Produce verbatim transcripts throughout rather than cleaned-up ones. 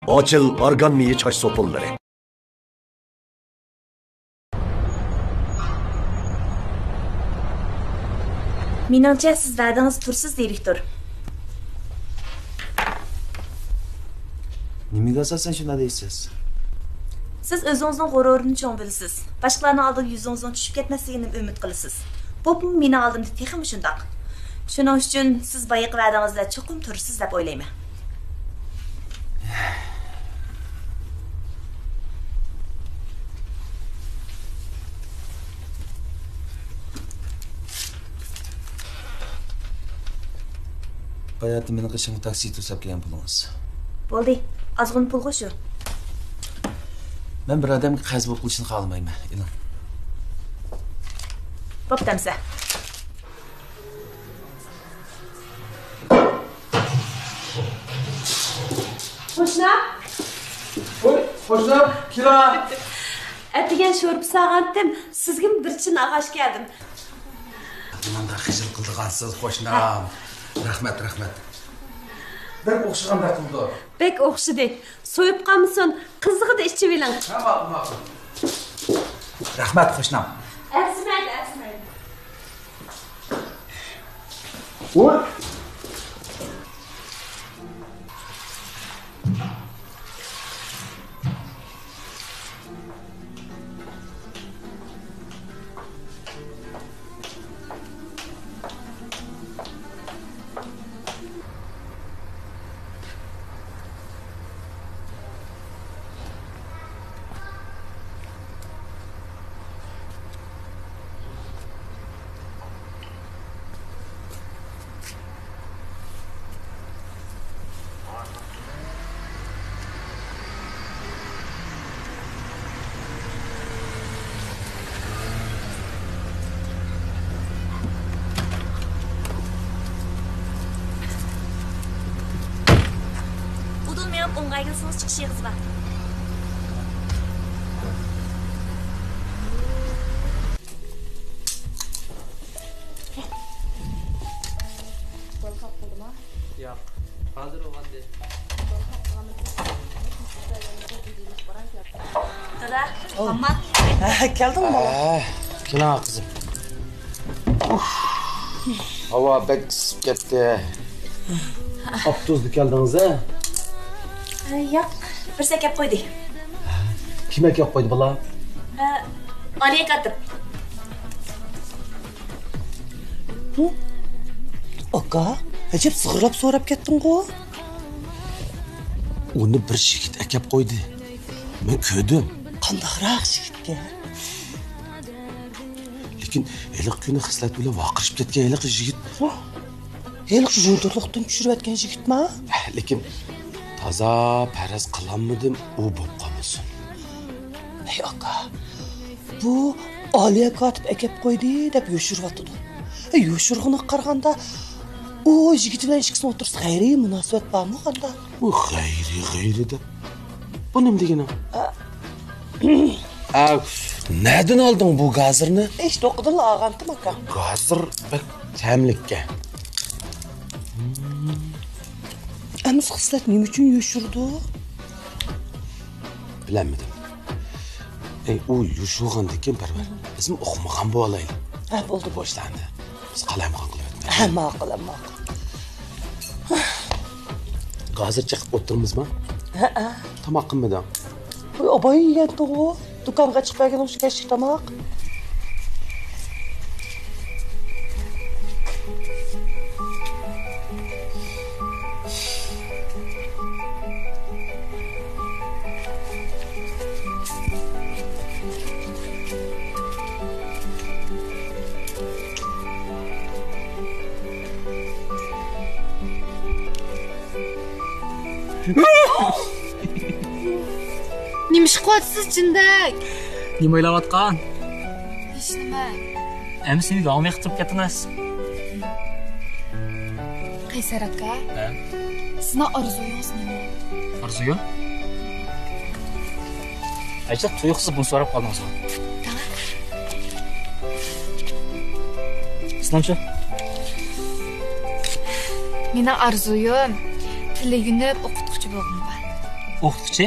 ئاچىل ئارگان مېيى چاچ سوپۇنلىرى. مېنىڭچە، سىز ۋەدىڭىزدە تۇرسىز، دىرېكتور. نېمىگە ئاساسەن شۇنداق دەيسىز؟ سىز ئۆزىڭىزنىڭ غۇرۇرىنى چوڭ بىلىسىز. باشقىلارنىڭ ئالدىغا يۈزىڭىزنىڭ چۈشۈپ كەتمەسلىكىنى ئۈمىد قىلىسىز. بولۇپمۇ مېنىڭ ئالدىمدا تېخىمۇ شۇنداق. شۇنىڭ ئۈچۈن سىز بايىقى ۋەدىڭىزدە چوقۇم تۇرىسىز دەپ ئويلايمەن. باياتىن مېنىڭ قېشىمغا تاكسى توسلاپ كەلگەن پۇلىڭىز. بولدى، ئازغىنە پۇلغۇ شۇ. مەن بىر ئادەمگە قەرز بولۇپ قېلىشنى خالىمايمەن. ئېلىڭ. بوپتۇ ئەمسە. قوشنا. ۋوي، قوشنا، كېلىڭ. ئەتىگەن شورپا سالغانتىم، سىزگىمۇ بىر چىنە ئالغاچ كەلدىم. مانداق خىجىل قىلىدىغانسىز، قوشنام. رەھمەت، رەھمەت. بەك ئوخشىغاندەك قىلىدۇ. بەك ئوخشىدى. سويۇپ قالمىسۇن، قىزىقىدا ئىچىۋېلىڭ. ھە، ماقۇل، ماقۇل. رەھمەت، قوشنام. ئەرزىمەيدۇ، ئەرزىمەيدۇ. ۋوي. ئۇدۇل مېڭىپ ئوڭغا ئەگىلسىڭىز چىقىش ئېغىزى بار. ياق، ھازىر ئوغاندى. دادا، ماما. ھە، كەلدىڭمۇ، بالا؟ ھە، كېلىڭ، قىزىم. ئۇف، ھاۋا بەك ئىسسىپ كەتتى. ئاپتوبۇستا كەلدىڭىز، ھە؟ ھە، ياق، بىرسى ئەكەپ قويدى. كىم ئەكەپ قويدى، بالا؟ ھە، ئالىيە كاتىپ. ھە؟ ئاكا، ئەجەب زىغىرلاپ سوراپ كەتتىڭغۇ؟ ئۇنى بىر يىگىت ئەكەپ قويدى. مەن كۆردۈم. قانداقراق يىگىتكەن؟ لېكىن ھېلىقى كۈنى خىسلەت بىلەن ۋارقىرىشىپ كەتكەن ھېلىقى يىگىت. ۋاھ! ھېلىقى ژوندۇرلۇقتىن چۈشۈرۈۋەتكەن يىگىتما؟ ھە، لېكىن تازا پەرەز قىلالمىدىم، ئۇ بولۇپ قالمىسۇن. ھەي ئاكا، بۇ ئالىيە كاتىپ ئەكەپ قويدى دەپ يوشۇرۇۋاتىدۇ. ھە، يوشۇرغىنىغا قارىغاندا، ئۇ يىگىت بىلەن ئىككىسىنىڭ ئوتتۇرىسىدا غەيرىي مۇناسىۋەت بارمۇ قانداق؟ ئۇ غەيرىي، غەيرىي دەپ. بۇ نېمە دېگىنىڭ؟ ئە، ئە، نەدىن ئالدىڭ بۇ گازىرنى؟ ھېچ، دوقىدىنلا ئالغانتىم، ئاكا. گازىر بەك تەملىككەن. ئەمىسە خىسلەت نېمە ئۈچۈن يوشۇرىدۇ؟ بىلەلمىدىم. ئەي، ئۇ يوشۇرغاندىن كېيىن بىر، بىر بىزمۇ ئۇقمىغان بولايلى. ھە، بولدى، بولدى. بوشلاندى. بىز قالايمىقان قىلىۋەتمەيلى. ھە، ماقۇل، ھە، ماقۇل. گازىر چېقىپ ئولتۇرىمىزما؟ ھەئە. تاماق قىلمىدىڭ؟ ۋاي، ئاباي يېگەنتىغۇ. دۇكانغا چىقىپ بەرگىنىڭ شۇ كەچلىك تاماق. نېمە ئىش قىلىۋاتىسىز جىندەك؟ نېمە ئويلاۋاتقان؟ ھېچنېمە. ئەمىسە ئۆيگە ھاڭۋېقىپ تۇرۇپ كەتتىڭىز؟ قەيسەر ئاكا، ھە؟ سىزنىڭ ئارزۇيىڭىز نېمە؟ ئارزۇيۇم؟ ئەجەب تۇيۇقسىز بۇنى سوراپ قالدىڭىزغۇ؟ سىلەمچۇ؟ مېنىڭ ئارزۇيۇم تىل ئۆگىنىپ ئوقۇتقۇچى بولغىنى بار. ئوقۇتقۇچى؟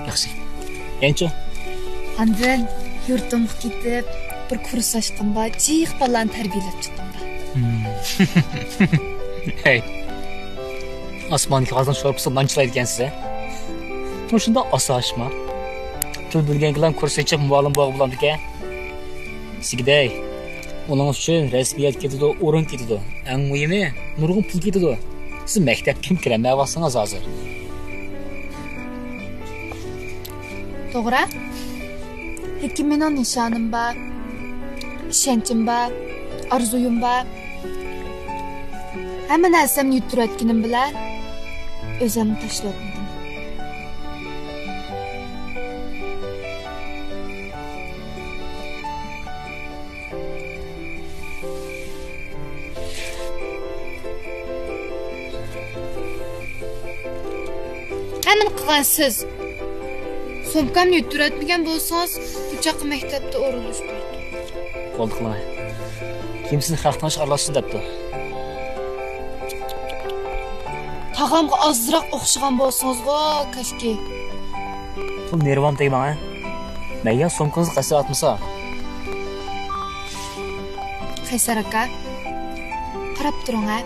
ياخشى. يەنىچۇ؟ ئاندىن يۇرتۇمغا كېتىپ، بىر كۇرس ئاچقىنىم بار، جىق بالىلارنى تەربىيەلەپ چىققىنىم بار. ھەي، ئاسماندىكى قازان شورپىسىغا نان چىلايدىكەنسىز ھە؟ مۇشۇنداق ئاساشما. تىل بىلگەنگىلا كۇرس ئېچىپ مۇئەللىم بولغىلى بولامدىكەن؟ سىگدەي، ئۇنىڭ ئۈچۈن رەسمىيەت كېتىدۇ، ئورۇن كېتىدۇ. ئەڭ مۇھىمى، نۇرغۇن پۇل كېتىدۇ. سىز مەكتەپكىمۇ كىرەلمەيۋاتسىڭىز ھازىر. توغرا. لېكىن مېنىڭ نىشانىم بار، ئىشەنچىم بار، ئارزۇيۇم بار. ھەممە نەرسەمنى يۈتتۈرۈۋەتكىنىم بىلەن، ئۆزۈمنى تاشلىۋەتمىدىم. ھەممىنى قىلغان سىز. سومكامنى يۈتتۈرۈۋەتمىگەن بولسىڭىز، بۇ چاغقا مەكتەپتە ئورۇنلىشىپ تۇراتتىم. بولدى قىلىڭ. كىم سىزنى خەق تونۇش ئارىلاشسۇن دەپتۇ؟ تاغامغا ئازراق ئوخشىغان بولسىڭىزغۇ، كاشكى. پۇل نېرۋام تەگمەڭ ھە. مەييان سومكىڭىزغا قەستەن ئاتمىسا. قەيسەر ئاكا، قاراپ تۇرۇڭ ھە.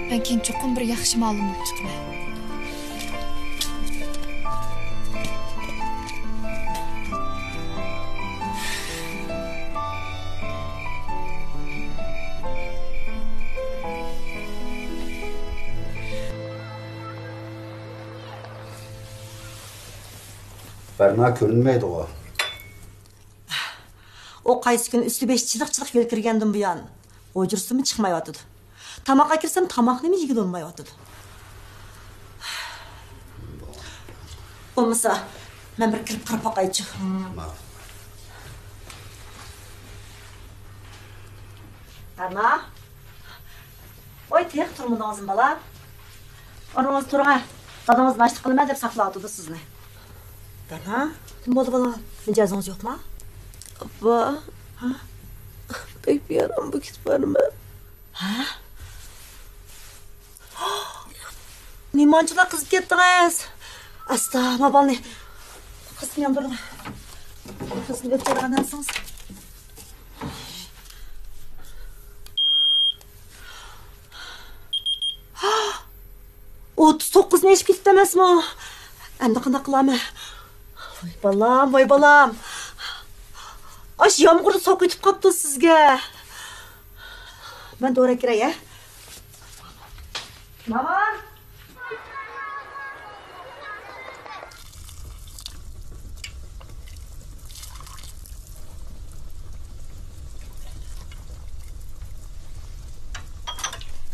مەن كېيىن چوقۇم بىر ياخشى مۇئەللىم بولۇپ چىقىمەن. بەرنا كۆرۈنمەيدىغۇ. ئۇ قايسى كۈنى ئۈستى بېشى چىلىق-چىلىق يۆلگە كىرگەندىن بۇيان، ھۇجرىسىمۇ چىقمايۋاتىدۇ. تاماققا كىرسەم، تاماقنىمۇ يېگىلى بولمايۋاتىدۇ. بولمىسا، مەن بىر كىرىپ قاراپ باقايچۇ. ماقۇل. ئانا. ۋاي، تېخى تۇرمىدىڭىزمۇ، بالام؟ ئورنىڭىزدا تۇرۇڭ ھە. دادىڭىز ناشتا قىلىمەن دەپ ساقلاۋاتىدۇ سىزنى. دانا، نېمە بولدى، بالام؟ مىجەزىڭىز يوقما؟ ئاپا. ھە؟ بەك بىئارام بولۇپ كېتىپ بارىمەن. ھە؟ نېمانچىلا قىزىپ كەتتىڭىز؟ ئاستا، ما بالنى قىزىتمىغىن، تۇرۇڭ. قىزىتىپ ئۆتۈپ بارغان ئەمسىڭىز؟ ئوتتۇز توققۇزنى ئېشىپ كېتىپتۇ ئەمەسمۇ؟ ئەمدى قانداق قىلارمەن؟ ۋاي بالام، ۋاي بالام. ئاشۇ يامغۇردا سوقۇپ كېتىپ قاپتۇ سىزگە. مەن دورا كىرەي ھە. ماما.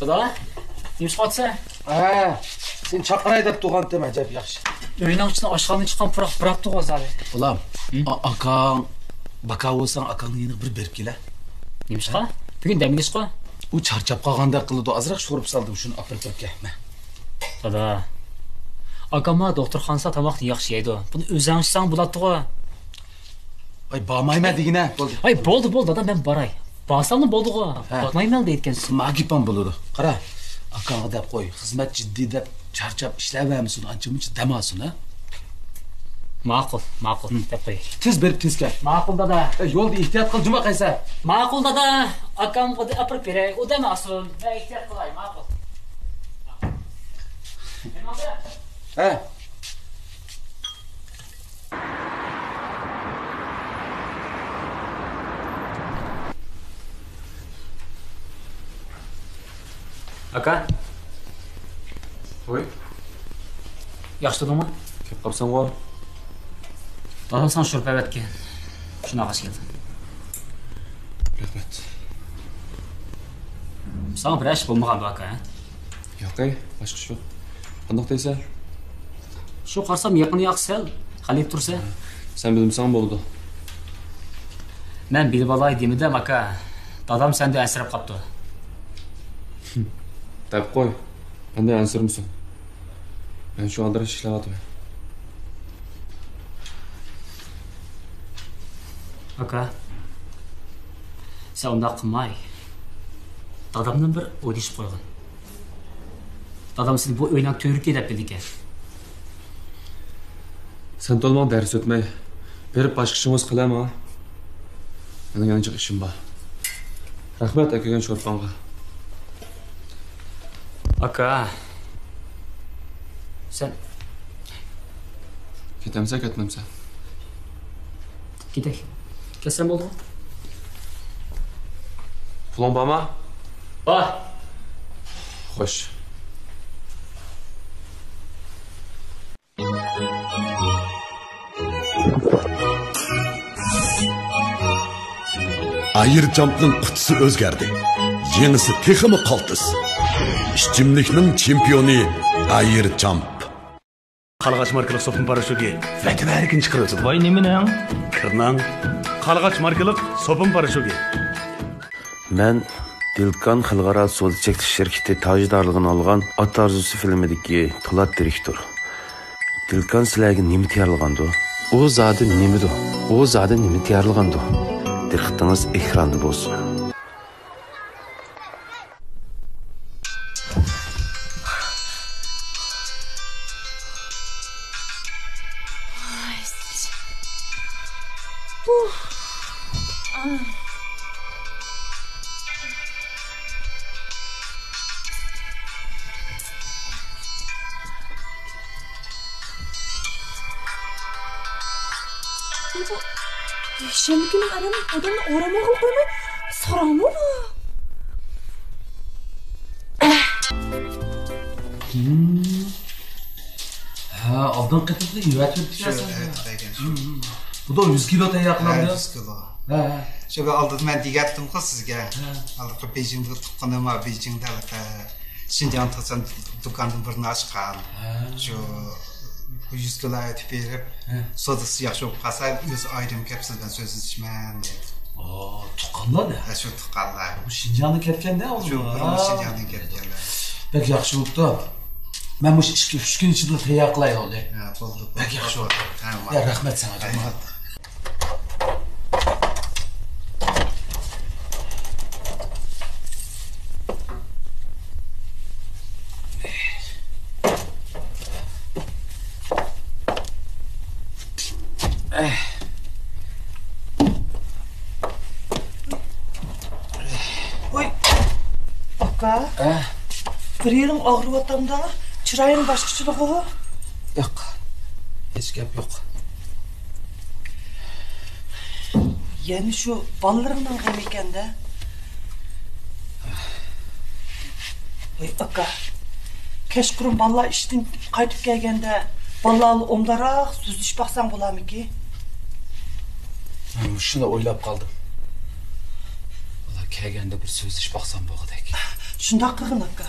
دادا، نېمە ئىش قىلىۋاتىسەن؟ ھە، سېنى چاقىراي دەپ تۇرغانتىم، ئەجەب ياخشى. ئۆينىڭ ئىچىدىن ئاشخانىدىن چىققان پۇراق بىراپتۇ غۇ زادى. بالام، ئا-، ئاكاڭ باكا بولساڭ، ئاكاڭنىڭ يېنىغا بىر بېرىپ كېلە. نېمىشقا؟ بۈگۈن دەم ئېلىشقا؟ ئۇ چارچاپ قالغاندەك قىلىدۇ، ئازراق شورپا سالدىم، شۇنى ئاپىرىپ بېرىپ كەلمە. دادا، ئاكاممۇ دوختۇرخانىسىدا تاماقنى ياخشى يەيدۇ. بۇنى ئۆزۈڭ ئىچسەڭ بولاتتىغۇ. ئاي، بارمايمەن دېگىنە، بولدى. ئاي، بولدى، بولدى، دادا، مەن باراي. بارساملا بولدىغۇ. ھە. بارمايمەن دەيدىكەنسىز. ما گېپىڭ بولىدۇ. قارا، ئاكاڭغا دەپ قوي، خىزمەت جىددىي دەپ چارچاپ ئىشلەۋەرمىسۇن، ئانچە-مۇنچە دەم ئالسۇن، ھە؟ ماقۇل، ماقۇل، دەپ قوياي. تېز بېرىپ تېز كەل. ماقۇل، دادا. ئەي، يولدا ئېھتىيات قىل، جۇما قايسا. ماقۇل، دادا. ئاكامغا ئاپىرىپ بېرەي، ئۇ دەم ئالسۇن. مەن ئېھتىيات قىلاي، ماقۇل. ھە. ئاكا. ۋوي. ياخشى تۇردۇڭمۇ؟ كەپ قاپسەنغۇ. دادام ساڭا شورپا ئەۋەتكەن. شۇنى ئالغاچ كەلدىم. رەھمەت. ساڭا بىرەر ئىش بولمىغاندۇ، ئاكا، ھە؟ ياقەي، باشقا ئىش يوق. قانداق دەيسەن؟ شۇ قارىسام يېقىنى ياق سەل غەلىتە تۇرسەن. سەن بىلمىسەڭ بولىدۇ. مەن بىلىۋالاي دېمىدىم، ئاكا. دادام سەندىن ئەنسىرەپ قاپتۇ. دەپ قوي. مەندىن ئەنسىرىمىسۇن. مەن شۇ ئالدىراش ئىشلەۋاتىمەن. ئاكا، سەن ئۇنداق قىلماي. دادامدىن بىر ئويلىشىپ قويغىن. دادام سېنى بۇ ئۆينىڭ تۈۋرۈكى دەپ بىلىدىكەن. سەن تولىماڭ، دەرس ئۆتمەي بېرىپ باشقا ئىشىڭىزنى قىلە ماڭا. مېنىڭ يەنە جىق ئىشىم بار. رەھمەت ئەكەلگەن شورپاڭغا. ئاكا. سەن. كېتەمسەن، كەتمەمسەن؟ كېتەي. كەتسەم بولدىغۇ؟ پۇلۇڭ بارمۇ؟ بار. خوش. ئاير جامپنىڭ قۇتىسى ئۆزگەردى. يېڭىسى تېخىمۇ قالتىس. ئىچىملىكنىڭ چېمپىيونى ئاير جامپ. قارلىغاچ ماركىلىق سوپۇن پاراشوكى ۋەتەۋەرىكىنى چىقىرىۋېتىدۇ. ۋاي، نېمىنىڭ؟ كىرنىڭ. قارلىغاچ ماركىلىق سوپۇن پاراشوكى. مەن دىلكان خەلقئارا سودا چەكلىك شىركىتى تاجدارلىقىنى ئالغان ئات ئارزۇسى فىلىمىدىكى پولات دىرېكتور. دىلكان سىلەرگە نېمە تەييارلىغاندۇ؟ ئۇ زادى نېمىدۇ؟ ئۇ زادى نېمە تەييارلىغاندۇ؟ دىققىتىڭىز ئېكراندا بولسۇن. بۇ يەكشەنبە كۈنى ئادەم، ئادەمنى ئورامغا قويماي ساراڭمۇ بۇ؟ ھە، ئالدىنقى قېتىمدا يېۋەتىپ شۇ، بېرىپتىكەنسەن. ھە، بەرگەن شۇ. بۇ يۈز كىلو تەييار قىلامدۇ؟ ھە، يۈز كىلو. ھە، ھە. شۇ بىر ئالدىدا مەن دېگەنتىمغۇ سىزگە. ھە. ھېلىقى بېيجىڭدىكى تۇغقىنىم بار، بېيجىڭدا ھېلىقى شىنجاڭ تۇرسام دۇكاندىن بىرنى ئاچقان. ھە. شۇ يۈز كىلو ئەۋەتىپ بېرىپ، ھە، سودىسى ياخشى بولۇپ قالسا، ئۆزى ئايرىم كەپ سىز بىلەن سۆزلىشىمەن دېدى. ئو، تۇغقانلار دە؟ ھە، شۇ تۇغقانلار. بۇ شىنجاڭدىن كەتكەندە ئۇ؟ شۇ، ھە، شىنجاڭدىن كەتكەنلەر. بەك ياخشى بوپتۇ. مەن مۇشۇ ئىككى، ئۈچ كۈن ئىچىدە تەييار قىلاي ئۇنى. ھە، بولدى، بولدى. بەك ياخشى بوپتۇ. ھە، يا، رەھمەت ساڭا، جۇمۇ. رەھمەت. ۋاي، ئاكا. ئە؟ بىر يېرىڭ ئاغرىۋاتامدا، چىرايىڭ باشقىچىلىغۇ. ياق، ھېچ گەپ يوق. يەنە شۇ بالىلىرىڭنىڭ غېمى ئىكەندە. ۋاي ئاكا، كەچقۇرۇن بالىلار ئىشتىن قايتىپ كەلگەندە، بالىلار بىلەن ئومدانراق سۆزلىشىپ باقساڭ بولارمىكىن؟ مەن مۇشۇنى ئويلاپ قالدىم. ئۇلار كەلگەندە بىر سۆزلىشىپ باقسام بولغۇدەك. شۇنداق قىلغىن ئاكا.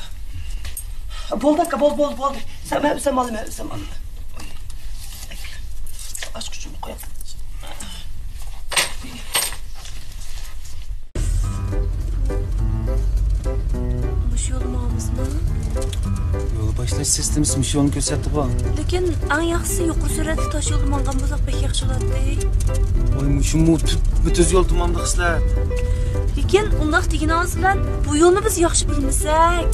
بولدى ئاكا، بولدى، بولدى، بولدى. سەن، مەن ئۆزۈم ئالىمەن، مەن ئۆزۈم ئالىمەن. ئاچقۇچۇمنى قويۇپ. مۇشۇ يولدا ماڭىمىزمۇ؟ يول باشلاش سىستېمىسى مۇشۇ يولنى كۆرسەتتىغۇ. لېكىن ئەڭ ياخشىسى يۇقىرى سۈرئەتلىك تاش يولدا ماڭغان بولساق بەك ياخشى بولاتتى. ۋاي، مۇشۇمۇ تۈپتىن تۈز يول تۇماندىق سىلەر. لېكىن ئۇنداق دېگىنىڭىز بىلەن بۇ يولنى بىز ياخشى بىلمىسەك.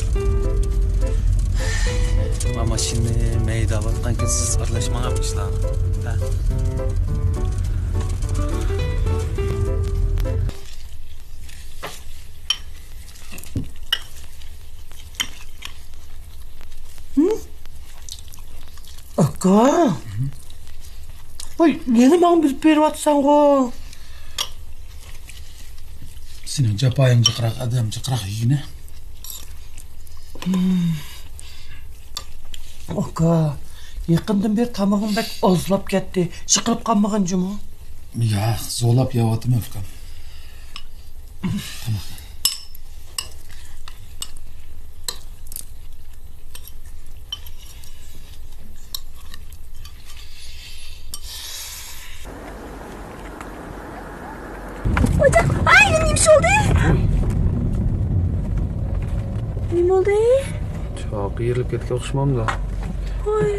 ما ماشىنىنى مەيدە ئاۋاتقانكەن، سىز ئارىلاشماڭ بۇ ئىشلارغا. ھە؟ ئاكا، ۋاي، يەنە ماڭا بىلىپ بېرىۋاتىسەنغۇ؟ سېنىڭ جاپايىڭ جىقراق، ئادەم جىقراق يېگىنە. ئاكا، يېقىندىن بېرى تامىقىم بەك ئازلاپ كەتتى. ئىشقىلىپ قالمىغان جۇمۇ؟ ياق، زورلاپ يەۋاتىمەن ئۇكام. تاماق. ھوجا، ئاي، نېمە ئىش بولدى؟ نېمە بولدى؟ چاقى يېرىلىپ كەتكەن ئوخشىمامدۇ؟ ھوي،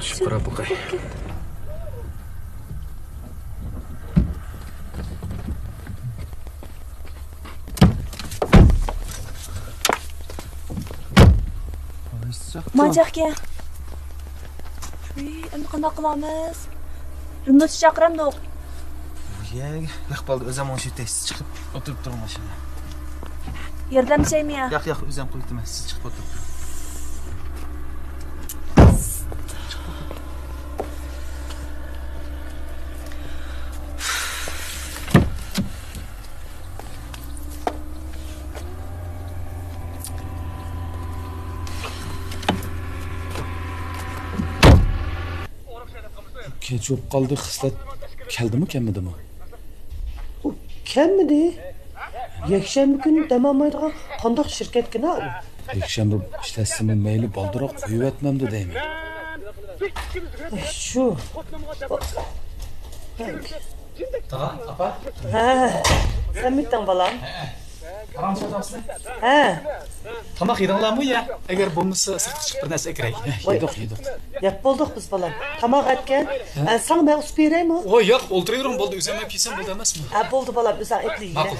چۈشۈپ قاراپ باقاي. ماجاقكەن. ئەمدى قانداق قىلامىز؟ بىر مىنۇتتا چاقىرامدۇق. ياق، ياق، بولدى، ئۆزۈم ئوڭشىۋېتەي، سىز چىقىپ ئولتۇرۇپ تۇرۇڭ ماشىنىدا. ياردەملىشەيمۇ يا؟ ياق، ياق، ئۆزۈم قويۇۋېتىمەن، سىز چىقىپ ئولتۇرۇپ تۇرۇڭ. كەچ بولۇپ قالدى، خىسلەت كەلدىمۇ، كەلمىدىمۇ؟ ئۇ كەلمىدى. يەكشەنبە كۈنى دەم ئالمايدىغان قانداق شىركەتكىنا ئۇ؟ يەكشەنبە ئىشلەتسىمۇ مەيلى، بالدۇرراق قويۇۋەتمەمدۇ دەيمەن. ئاي، شۇ. تاغا، ئاپا. ھە، سەنمىتىڭ بالام؟ ھە. ئارام ساتاسىز؟ ھە. تاماق يېدىڭلارمۇ يا؟ ئەگەر بولمىسا، سىرتقا چىقىپ بىر نەرسە ئەكىرەي. ۋاي. يېدۇق، يېدۇق. يەپ بولدۇق بىز بالام. تاماق ئەتكەن. ھە. ئە، ساڭا مەن ئۇسۇپ بېرەيمۇ؟ ۋاي، ياق، ئولتۇرۇۋېرىڭ، بولدى، ئۆزۈم ئەپ يېسەم بولدى ئەمەسمۇ؟ ھە، بولدى بالام، ئۆزۈڭ ئەپ يېگىلە. ماقۇل.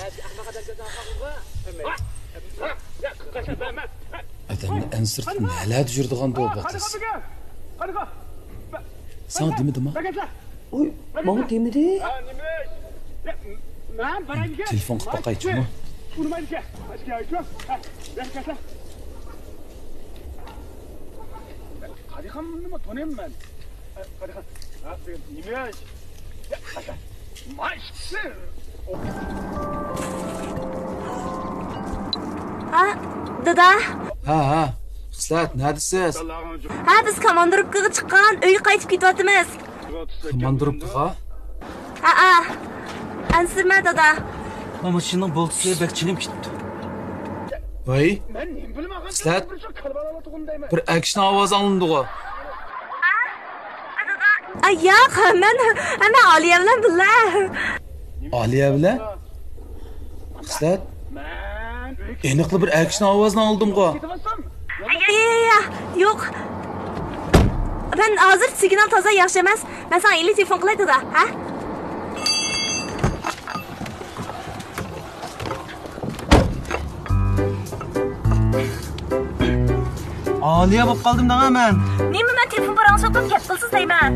ئادەمنى ئەنسىرىتىپ نەلەردە يۈرىدىغاندۇ بۇ قىز؟ ساڭا دېمىدىمۇ؟ ئۇي، ماڭا دېمىدى. تېلېفون قىلىپ باقايچۇمۇ؟ ھە، دادا. ھە، ھە. خىسلەت، نەدىسىز؟ ھە، بىز كاماندىروپكىغا چىققان، ئۆيگە قايتىپ كېتىۋاتىمىز. كاماندىروپكىغا؟ ھەئە. ئەنسىرىمە، دادا. مانا ماشىنىنىڭ بولتىسى بەك چىلىنىپ كېتىپتۇ. ۋاي. خىسلەت. بىر ئەكشن ئاۋازى ئاڭلىنىدىغۇ. ئە، ياق، مەن، مەن ئالىيە بىلەن بىللە. ئالىيە بىلەن؟ خىسلەت. ئېنىقلا بىر ئەكشن ئاۋازىنى ئاڭلىدىمغۇ. يا، يا، يا، يا، يوق. مەن ھازىر سىگنال تازا ياخشى ئەمەس. مەن ساڭا ئېلى تېلېفون قىلاي، دادا، ھە؟ ئالىيە بولۇپ قالدىم دەڭە مەن. نېمە، مەن تېلېفون پاراڭلىشىۋاتقان گەپ قىلسىز دەيمەن.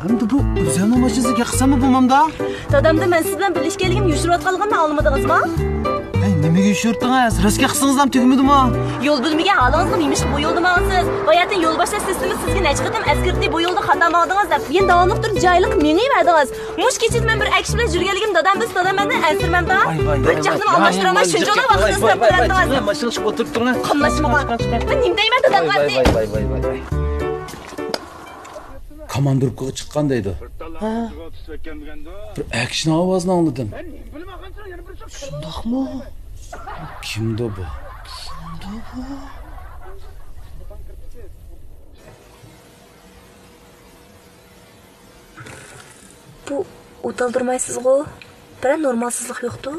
ئەمدى بۇ ئۆزۈمنىڭ ماشىنىسىغا گەپ قىلساممۇ بولمامدا؟ دادامدا مەن سىز بىلەن بىرلىشكەنلىكىمنى يوشۇرۇۋاتقانلىقىمنى ئاڭلىمىدىڭىزمۇ؟ ھەي، نېمىگە يوشۇرتتىڭىز؟ راست گەپ قىلسىڭىزلام تۈگىمىدىمۇ؟ يول بىلمىگەن ھالىڭىزغا نېمىشقا بۇ يولدا ماڭىسىز؟ باياتىن يول باشلاش سىستېمىسى سىزگە نەچچە قېتىم ئەسكەرتتى، بۇ يولدا خاتا ماڭدىڭىز دەپ. يەنە داۋاملىق تۇرۇپ جايلىق مېڭىۋەردىڭىز. مۇشۇ كېچىدە مەن بىر ئەكشى بىلەن يۈرگەنلىكىم دادام بىلسە، دادام مەندىن ئەنسىرىمەمدا؟ ۋاي، ۋاي، بىر ۋاي، جاھلىم ۋاي، ئالماشتۇرالماي ۋاي، شۇنچىلىق ۋاي، ۋاقىت ۋاي، ئىسراپ ۋاي، قىلىۋەردىڭىز. ۋاي، ماشىنىغا چىقىپ ئولتۇرۇپ تۇرۇڭ. قاملاشمىغان. مەن نېمە دەيمەن دادامغا ئەمدى؟ ۋاي، ۋاي، ۋاي، ۋاي، ۋاي. كاماندىروپكىغا چىققان دەيدۇ. ھە. بىر ئەكشن ئاۋازىنى ئاڭلىدىم. شۇنداقمۇ؟ كىمدۇ بۇ؟ كىمدۇ بۇ؟ بۇ ئوت ئالدۇرمايسىزغۇ؟ بىرەر نورمالسىزلىق يوقتۇ؟